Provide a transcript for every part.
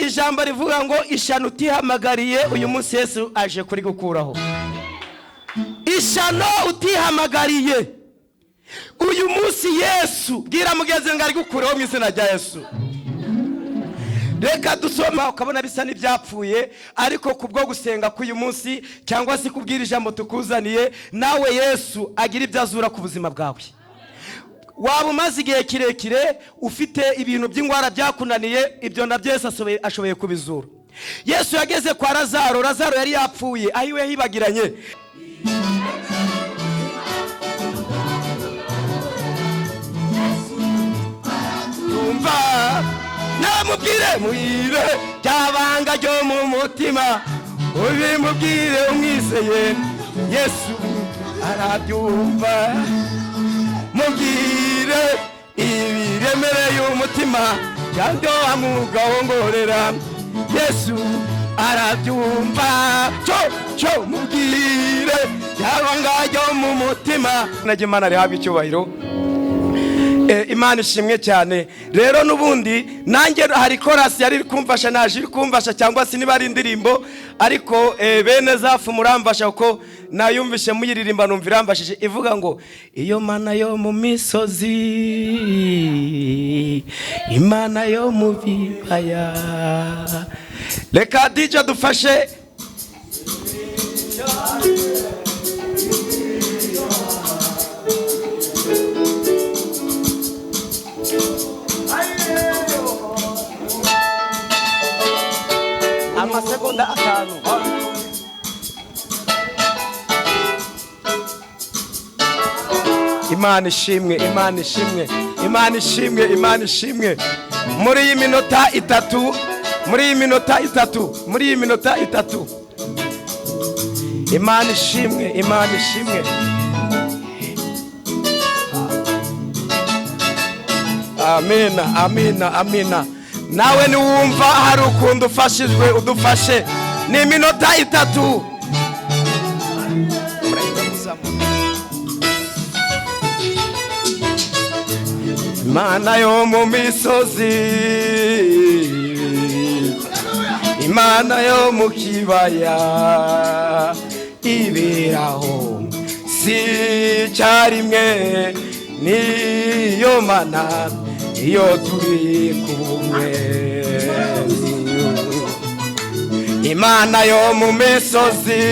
Ijambo rivuga ngo ishyano utihamagariye uyu munsi Yesu aje kuri gukuraho. Ishyano utihamagariye uyu munsi Yesu, bwira mugenzi ngo ari gukuraho mu izina rya Yesu. Reka dusoma ukabona bisa n'ibyapfuye, ariko kubwo gusenga k'uyu munsi cyangwa se kubwira ijambo tukuzaniye, nawe Yesu agira ibyo azura ku buzima bwawe. Waba umaze igihe kirekire ufite ibintu by'indwara byakunaniye, ibyo nabyo Yesu ashoboye kubizura. Yesu yageze kwa Lazaro, Lazaro yari yapfuye, aho iwe hibagiranye. Yumva namubwire muhire ryabanga ryo mu mutima, ubimubwire umwizeye, Yesu arabyumva. Mubwire ibiremereye umutima cyangwa amugahongorera, Yesu arabyumva. Cyo cyo mubwire ryabanga ryo mu mutima. Najye Imana rihabwe icyubahiro. Imana ishimwe cyane. Rero nubundi nanjye hari korasi yari kumfasha, naje iri kumfasha cyangwa se niba ari indirimbo, ariko bene zafu muramfasha kuko nayumvishe muyiririmba numva iramfashije, ivuga ngo iyo mana yo mu misozi, Imana yo mu bibaya. Reka DJ dufashe. Amasegonda atanu. Imana ishimwe, Imana ishimwe, Imana ishimwe, Imana ishimwe. Muri iyi minota itatu, muri iyi minota itatu, muri iyi minota itatu, Imana ishimwe, Imana ishimwe. Amina, amina, amina. Nawe niwumva hari ukuntu ufashijwe udufashe. Ni iminota itatu. Imana yo mu misozi, Imana yo mu kibaya, iberaho si cyarimwe, niyo mana iyo turi kumwe. Imana yo mu misozi,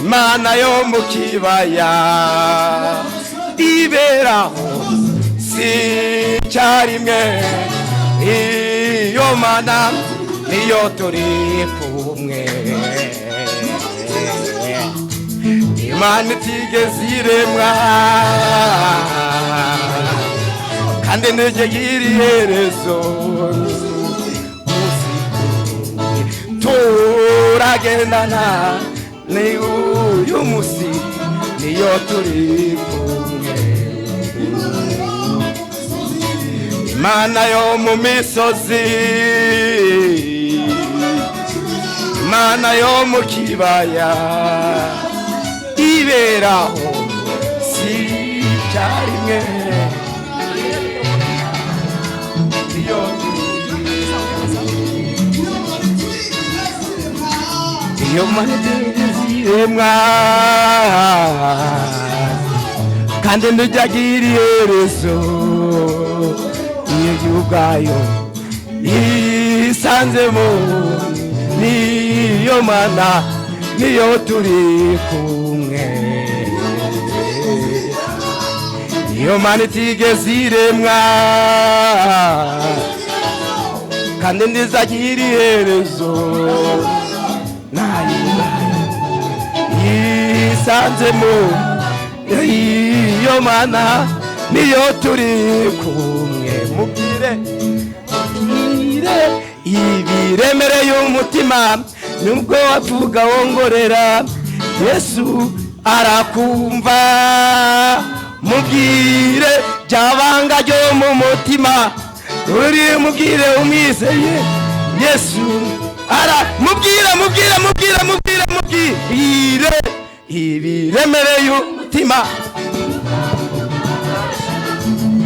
Imana yo mu kibaya, iberaho si cyarimwe, iyo mana niyo turi kumwe. Imana itigeze iremwa kandi ntigira iherezo, turagendana ni uyu munsi niyo turi kumwe. Imana yo mu misozi, Imana yo mu kibaya, iberaho si cyarimwe, iyo mana iremwa kandi ntijagira iherezo, iyo ubwayo isanzemo, niyo mana niyo turi kumwe. Iyo mana itigeze iremwa kandi ntizagira iherezo, nayo yisanzemo, iyo mana niyo turi kumwe. Mubwire mubwire ibiremereye umutima, nubwo wavuga wongorera, Yesu arakumva. Mubwire ryabanga ryo mu mutima, uri mubwire umwizeye, Yesu ara mubwire mubwire mubwire mubwire mubwire ibiremereye umutima.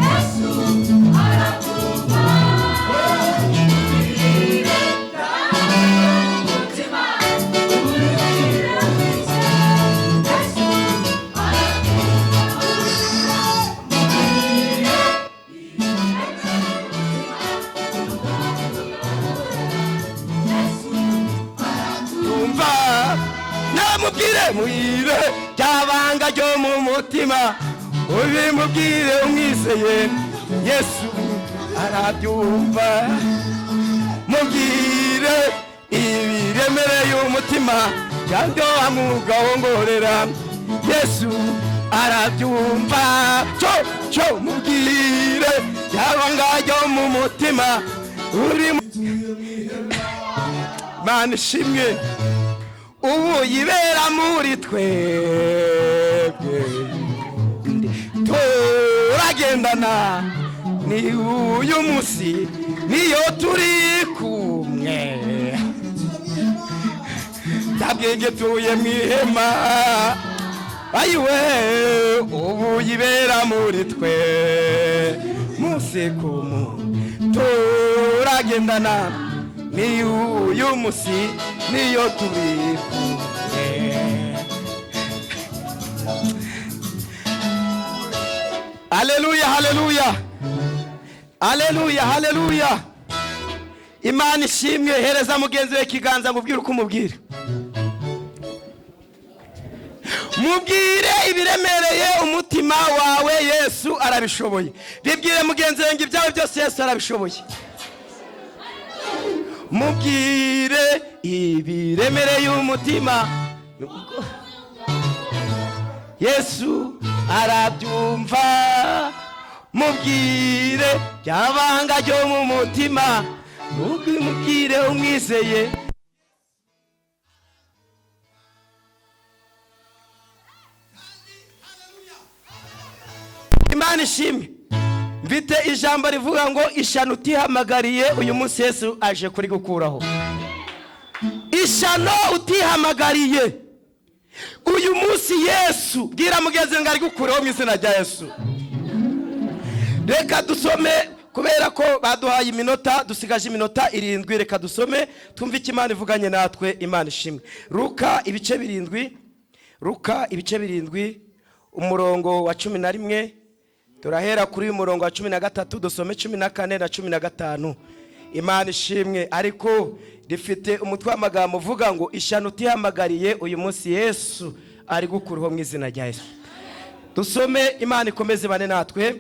Yesu arakumva. Mubwire muhire ryabanga ryo mu mutima, ubimubwire umwizeye, Yesu arabyumva. Mubwire ibiremereye umutima, byaryoha mugahongorera, Yesu arabyumva. Cyo cyo mubwire ryabanga ryo mu mutima uri. Imana ishimwe, ubu yibera muri twebwe, turagendana, ni uyu munsi niyo turi kumwe. Ndabwenge tuye mu ihema, ayiwe, ubu yibera muri twe, munsi ku turagendana, ni uyu munsi niyo turi kumwe. Haleluya, haleluya, haleluya, haleluya! Imana ishimwe. Hereza mugenzi we ikiganza ngo ubwire uko umubwira. Mubwire ibiremereye umutima wawe, Yesu arabishoboye. Bibwire mugenzi we ngo ibyawe byose Yesu arabishoboye. Mubwire ibiremereye umutima, Yesu arabyumva. Mubwire byabanga ryo mu mutima, mubwire umwizeye. Imana ishimwe. Mfite ijambo rivuga ngo ishano utihamagariye uyu munsi Yesu aje kuri gukuraho. Ishano utihamagariye uyu munsi Yesu, bwira mugenzi ngo ari gukuraho mu izina rya Yesu. Reka dusome, kubera ko baduhaye iminota, dusigaje iminota 7. Reka dusome twumve icyo Imana ivuganye natwe. Imana ishimwe. Luka ibice 7, Luka ibice 7, umurongo wa 11. Turahera kuri uyu murongo wa 13, dusome 14 na 15. Imana ishimwe. Ariko rifite umutwe w'amagambo uvuga ngo ishano utihamagariye uyu munsi Yesu ari gukuraho mu izina rya Yesu. Dusome, Imana ikomeze bane natwe.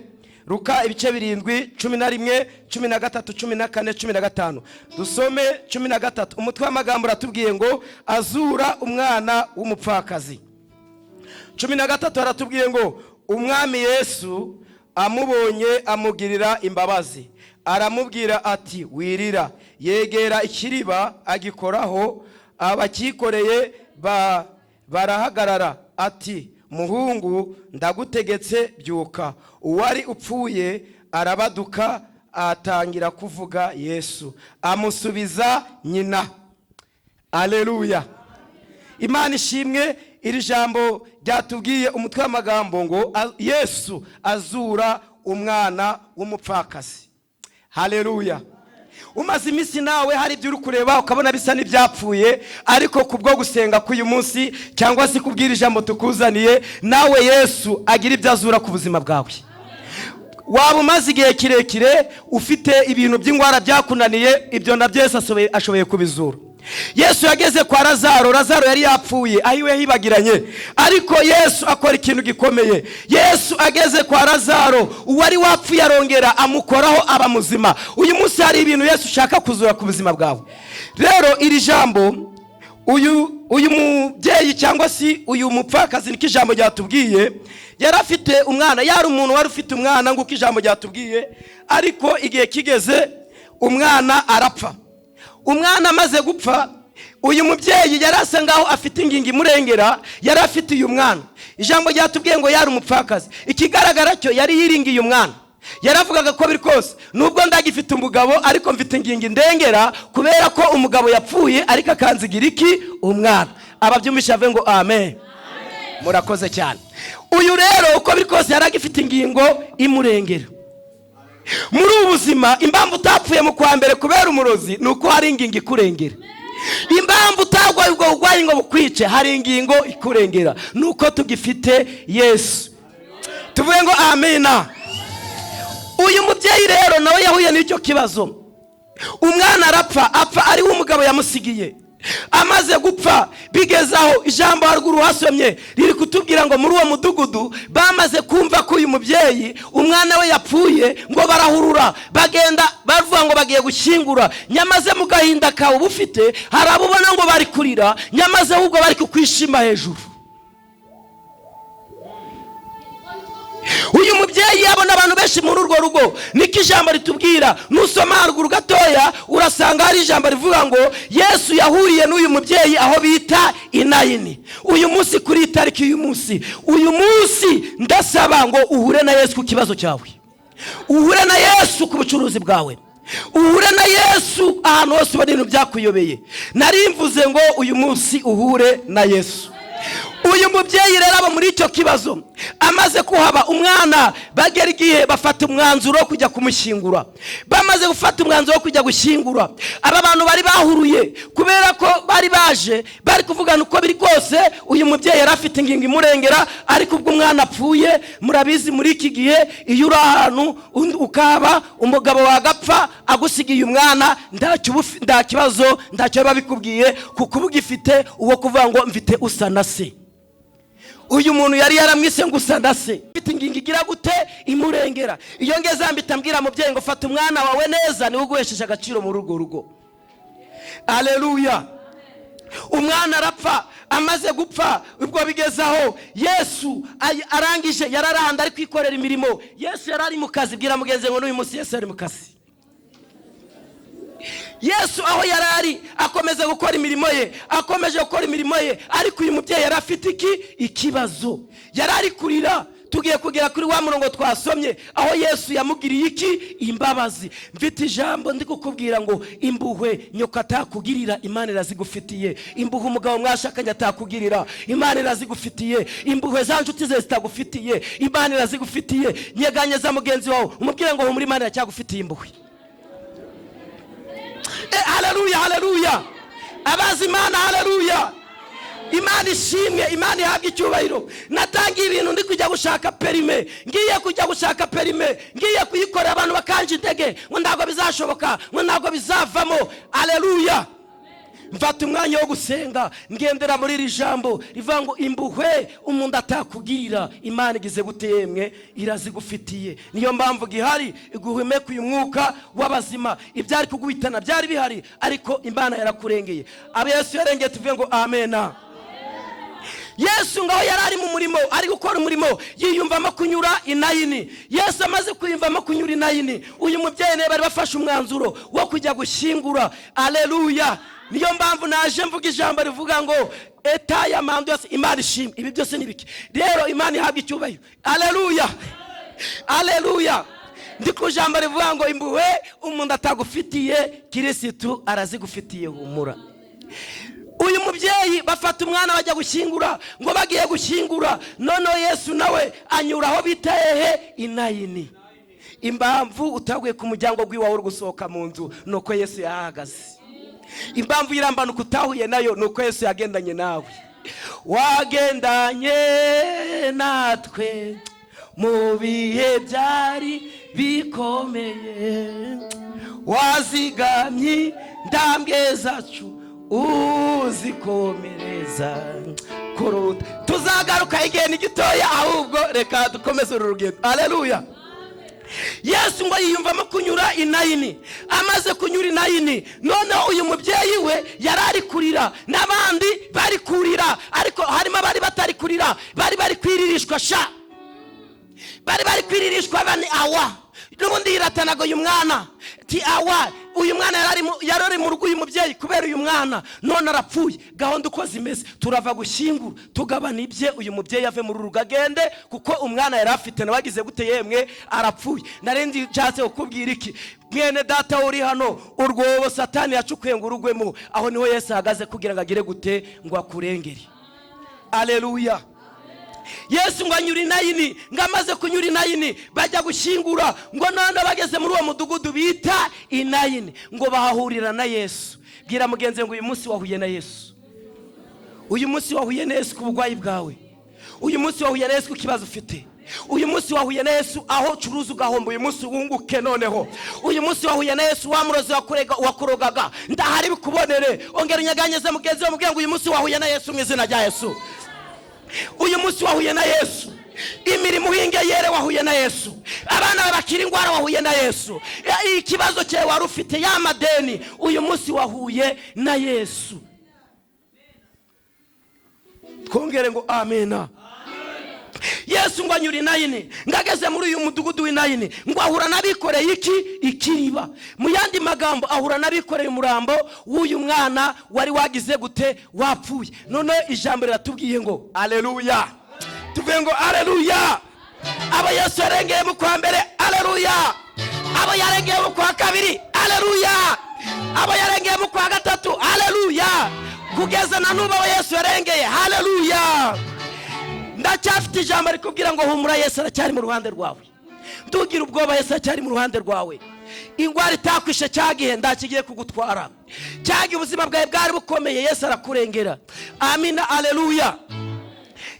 Luka ibice 7, 11, 13, 14, 15. Dusome 13. Umutwe w'amagambo uratubwiye ngo azura umwana w'umupfakazi. 13 haratubwiye ngo umwami Yesu amubonye amugirira imbabazi, aramubwira ati wirira. Yegera ikiriba agikoraho, abakikoreye barahagarara. Ati muhungu, ndagutegetse byuka. Uwari upfuye arabaduka atangira kuvuga. Yesu amusubiza nyina. Aleluya, Imana ishimwe. Iri jambo ryatubwiye umutwe w'amagambo ngo Yesu azura umwana w'umupfakazi. Haleluya. Umaze iminsi nawe hari ibyo uri kureba ukabona bisa n'ibyapfuye, ariko kubwo gusenga k'uyu munsi cyangwa se kubwira ijambo tukuzaniye, nawe Yesu agira ibyo azura ku buzima bwawe. Waba umaze igihe kirekire ufite ibintu by'ingwara byakunaniye, ibyo nabyo Yesu ashoboye kubizura. Yesu yageze kwa Lazaro, Lazaro yari yapfuye, ahiwe hibagiranye, ariko Yesu akora ikintu gikomeye. Yesu ageze kwa Lazaro, uwari wapfuye arongera amukoraho aba muzima. Uyu munsi hari ibintu Yesu ushaka kuzura ku buzima bwawe. Rero iri jambo, uyu mubyeyi cyangwa se uyu mupfakazi, niko ijambo ryatubwiye, yari afite umwana, yari umuntu wari ufite umwana nguko ijambo ryatubwiye, ariko igihe kigeze umwana arapfa. Umwana amaze gupfa, uyu mubyeyi yari asa ngaho afite ingingo imurengera, yari afite uyu mwana. Ijambo ryatubwiye ngo yari umupfakazi. Ikigaragara cyo yari yiringiye umwana. Yaravugaga ko biri kose nubwo ndagifite umugabo, ariko mfite ingingo indengera kubera ko umugabo yapfuye, ariko akanzigira iki umwana. Ababyumvisha bavuge ngo amen. Murakoze cyane. Uyu rero uko biri kose yari agifite ingingo imurengera. Muri ubu buzima, impamvu utapfuye mu kwa mbere kubera umurozi ni uko hari ingingo ikurengera. Impamvu utagwaye ubwo burwayi ngo bukwice, hari ingingo ikurengera, ni uko tugifite Yesu. Tuvuge ngo amina. Uyu mubyeyi rero nawe yahuye n'icyo kibazo. Umwana arapfa, apfa ari we umugabo yamusigiye. Amaze gupfa, bigeze aho ijambo haruguru wasomye riri kutubwira ngo muri uwo mudugudu bamaze kumva ko uyu mubyeyi umwana we yapfuye, ngo barahurura bagenda bavuga ngo bagiye gushyingura. Nyamaze mu gahinda kawe uba ufite, hari abo ubona ngo bari kurira, nyamaze ahubwo bari kukwishima hejuru. Uyu mubyeyi yabona abantu benshi muri urwo rugo. Niko ijambo ritubwira. Nusoma haruguru gatoya urasanga hari ijambo rivuga ngo Yesu yahuriye n'uyu mubyeyi aho bita Inayini. Uyu munsi, kuri itariki y'uyu munsi, uyu munsi ndasaba ngo uhure na Yesu ku kibazo cyawe, uhure na Yesu ku bucuruzi bwawe, uhure na Yesu ahantu hose ubona ibintu byakuyobeye. Nari mvuze ngo uyu munsi uhure na Yesu. Uyu mubyeyi rero aba muri icyo kibazo. Amaze kuhaba, umwana bagera igihe bafata umwanzuro wo kujya kumushyingura. Bamaze gufata umwanzuro wo kujya gushyingura, aba bantu bari bahuruye kubera ko bari baje bari kuvugana uko biri kose. Uyu mubyeyi yari afite ingingo imurengera, ariko ubwo umwana apfuye, murabizi muri iki gihe iyo uri ahantu ukaba umugabo wagapfa agusigiye umwana, nta kibazo, ntacyo biba bikubwiye, kuko uba ugifite uwo kuvuga ngo mfite usa na se. Uyu muntu yari yaramwise ngo usa na se, ufite ingingo igira gute? Imurengera. Iyo ngeze mbita mbwira mubyeyi ngo fata umwana wawe neza, niwe uguhesheje agaciro muri urwo rugo. Aleluya. Umwana arapfa. Amaze gupfa, ubwo bigezaho Yesu arangije yararanda ari kwikorera imirimo. Yesu yari ari mu kazi. Bwira mugenzi ngo n'uyu munsi Yesu ari mu kazi. Yesu aho yari ari akomeza gukora imirimo ye, akomeje gukora imirimo ye, ariko uyu mubyeyi yari afite iki? Ikibazo. Yari ari kurira. Tugiye kugera kuri wa murongo twasomye aho Yesu yamugiriye iki? Imbabazi. Mfite ijambo ndi kukubwira ngo impuhwe nyoko atakugirira, Imana irazigufitiye. Impuhwe umugabo mwashakanye atakugirira, Imana irazigufitiye. Impuhwe za nshuti ze zitagufitiye, Imana irazigufitiye. Nyeganyeza mugenzi wawe umubwire ngo humura, Imana iracyagufitiye impuhwe. Haleluya, haleluya! Abazi Imana, haleluya! Imana ishimwe, Imana ihabwa icyubahiro. Natangiye ibintu ndi kujya gushaka perime, ngiye kujya gushaka perime, ngiye kuyikorera, abantu bakanje intege ngo ntabwo bizashoboka, ngo ntabwo bizavamo. Aleluya. Mfata umwanya wo gusenga, ngendera muri iri jambo rivuga ngo impuhwe umuntu atakugirira, Imana igize gute yemwe? Irazigufitiye. Niyo mpamvu gihari iguhumeka uyu mwuka w'abazima. Ibyari kuguhitana byari bihari, ariko Imana yarakurengeye. Abo Yesu yarengeye tuvuge ngo amena. Yesu ngaho yari ari mu murimo, ari gukora umurimo, yiyumvamo kunyura Inayini. Yesu amaze kwiyumvamo kunyura Inayini, uyu mubyeyi niwe bari bafashe umwanzuro wo kujya gushyingura. Aleluya. Niyo mpamvu naje mvuga ijambo rivuga ngo eta ya mando yose, Imana ishimwe. Ibi byose ni biki rero? Imana ihabwa icyubahiro. Aleluya, aleluya! Ndi ku ijambo rivuga ngo impuhwe umuntu atagufitiye, Kirisitu arazigufitiye, humura. Uyu mubyeyi bafata umwana bajya gushyingura. Ngo bagiye gushyingura, noneho Yesu nawe anyura aho bita hehe? Inayini. Impamvu utaguye ku muryango w'iwawe uri gusohoka mu nzu ni uko Yesu yahagaze. Impamvu irambanuka utahuye nayo ni uko Yesu yagendanye nawe. Wagendanye natwe mu bihe byari bikomeye, wazigamye intambwe zacu uzikomereza kuruta. Tuzagaruka, igihe ni gitoya, ahubwo reka dukomeze uru rugendo. Aleluya. Yesu ngo yiyumvamo kunyura Inayini. Amaze kunyura Inayini, noneho uyu mubyeyi we yari ari kurira n'abandi bari kurira, ariko harimo abari batari kurira, bari bari kwiririshwa sha, bari bari kwiririshwa bane. Awa n'ubundi yiratanaga uyu mwana ti awa, uyu mwana yari ari mu rugo, uyu mubyeyi kubera uyu mwana none arapfuye. Gahunda uko zimeze, turava gushyingura tugabana ibye, uyu mubyeyi ave mu rugo agende, kuko umwana yari afite nawe agize gute yemwe? Arapfuye. Narenze nshatse kukubwira iki, mwene data uri hano? Urwobo Satani yacukuye ngo urugwemo, aho niho Yesu ahagaze kugira ngo agire gute? Ngo akurengere. Aleluya. Yesu ngo anyura Inayini. Ngo amaze kunyura Inayini bajya gushyingura, ngo none bageze muri uwo mudugudu bita Inayini, ngo bahahurira na Yesu. Bwira mugenzi ngo uyu munsi wahuye na Yesu. Uyu munsi wahuye na Yesu ku burwayi bwawe. Uyu munsi wahuye na Yesu ku kibazo ufite. Uyu munsi wahuye na Yesu aho ucuruza ugahomba, uyu munsi wunguke noneho. Uyu munsi wahuye na Yesu, wa murozi wakurogaga ndahari bikubonere. Ongera unyeganyeze mugenzi wawe, mubwire ngo uyu munsi wahuye na Yesu mu izina rya Yesu. Uyu munsi wahuye na Yesu, imirimo uhinge yere, wahuye na Yesu. Abana bawe bakira indwara, wahuye na Yesu. Ikibazo cyawe wari ufite ya madeni, uyu munsi wahuye na Yesu. Twongere ngo amena. Yesu ngo anyura Inayini, ngo ageze muri uyu mudugudu w'Inayini, ngo ahura n'abikoreye iki? Ikiriba. Mu yandi magambo, ahura n'abikoreye umurambo w'uyu mwana wari wagize gute? Wapfuye. Noneho ijambo riratubwiye ngo aleluya. Tuvuye ngo aleluya. Abo Yesu yarengeye mu kwa mbere, aleluya. Abo yarengeye mu kwa kabiri, aleluya. Abo yarengeye mu kwa gatatu, aleluya. Kugeza na n'ubu abo Yesu yarengeye, haleluya. Ndacyafite ijambo rikubwira ngo humura, Yesu aracyari mu ruhande rwawe. Ntugire ubwoba, Yesu aracyari mu ruhande rwawe. Ingwara itakwishe cya gihe ndakigiye kugutwara. Cya gihe ubuzima bwawe bwari bukomeye, Yesu arakurengera. Amina, aleluya.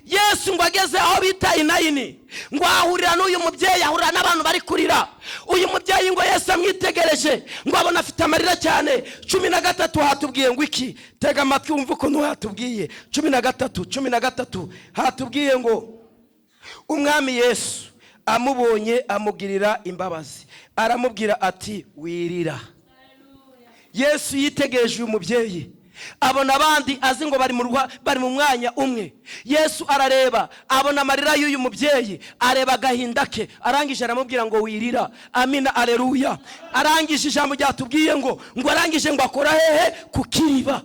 Yesu ngo ageze aho bita Inayini, ngo ahurira n'uyu mubyeyi, ahurira n'abantu bari kurira. Uyu mubyeyi ngo Yesu amwitegereje, ngo abona afite amarira cyane. 13 hatubwiye ngo iki? Tega amatwi wumve ukuntu hatubwiye. 13, 13 hatubwiye ngo umwami Yesu amubonye amugirira imbabazi, aramubwira ati wirira. Yesu yitegereje uyu mubyeyi, abona abandi azi ngo bari mu mwanya umwe. Yesu arareba, abona amarira y'uyu mubyeyi, areba agahinda ke, arangije aramubwira ngo wirira. Amina, aleluya. Arangije ijambo ryatubwiye ngo arangije ngo akora hehe? Ku kiriba.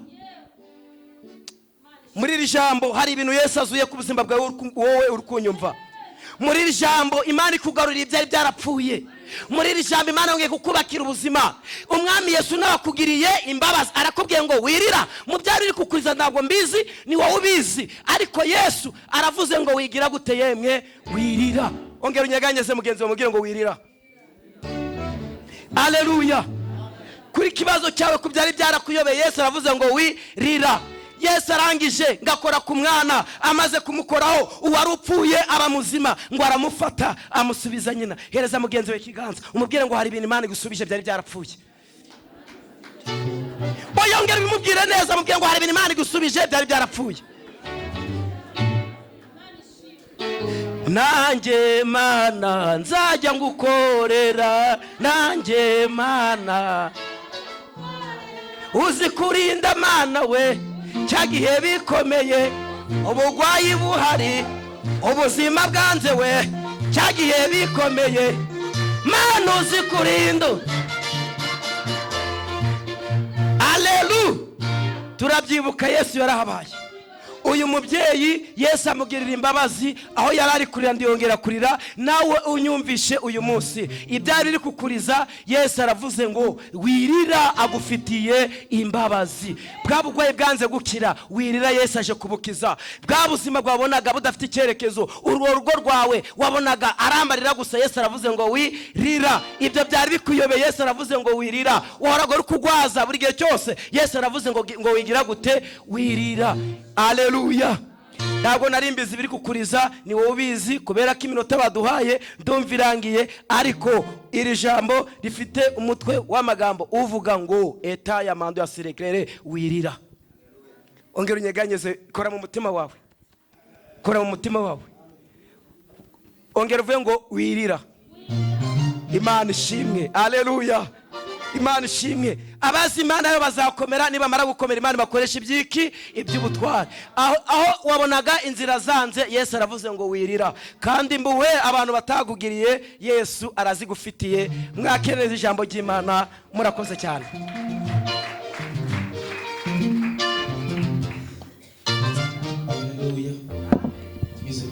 Muri iri jambo hari ibintu Yesu azuye ku buzima bwawe, wowe uri kunyumva. Muri iri jambo Imana ikugarurira ibyari byarapfuye. Muri iri jambo Imana yongeye kukubakira ubuzima. Umwami Yesu nawe akugiriye imbabazi, arakubwiye ngo wirira. Mu byari biri kukuriza ntabwo mbizi, ni wowe ubizi, ariko Yesu aravuze ngo wigira gute yemwe? Wirira. Ongera unyeganyeze mugenzi wawe, mubwire ngo wirira. Aleluya. Kuri kibazo cyawe ku byari byarakuyobeye, Yesu aravuze ngo wirira. Yesu arangije ngakora ku mwana, amaze kumukoraho uwari upfuye aba muzima, ngo aramufata amusubiza nyina. Hereza mugenzi we ikiganza, umubwire ngo hari ibintu Imana igusubije byari byarapfuye. Oya, ongera ubimubwire neza, mubwire ngo hari ibintu Imana igusubije byari byarapfuye. Nanjye Mana nzajya ngukorera, nanjye Mana uzi kurinda Mana we, cya gihe bikomeye, ubugwayi buhari, ubuzima bwanze we, cya gihe bikomeye, Mana uzi kurinda. Aleluya. Turabyibuka Yesu yarahabaye. Uyu mubyeyi Yesu amugirira imbabazi, aho yari ari kurira ndiyongera kurira. Nawe unyumvishe uyu munsi, ibyari biri kukuriza, Yesu aravuze ngo wirira, agufitiye imbabazi. Bwa bugwayi bwanze gukira, wirira, Yesu aje kubukiza. Bwa buzima bwabonaga budafite icyerekezo, urwo rugo rwawe wabonaga aramarira gusa, Yesu aravuze ngo wirira. Ibyo byari bikuyobeye, Yesu aravuze ngo wirira. Wahoraga uri kugwaza buri gihe cyose, Yesu aravuze ngo wigira gute? Wirira. Aleluya. Ntabwo nari mbizi biri kukuriza, ni wowe ubizi, kubera ko iminota baduhaye ndumva irangiye, ariko iri jambo rifite umutwe w'amagambo uvuga ngo eta ya mando ya siregrere, wirira. Ongera unyeganyeze, kora mu mutima wawe, kora mu mutima wawe, ongera uvuge ngo wirira. Imana ishimwe. Aleluya. Imana ishimwe. Abazi Imana yo bazakomera, nibamara gukomera Imana bakoresha ibyiki? Iby'ubutware. Aho wabonaga inzira zanze, Yesu aravuze ngo wirira. Kandi mbuwe abantu batagugiriye, Yesu arazigufitiye. Mwakeneza ijambo ry'Imana, murakoze cyane.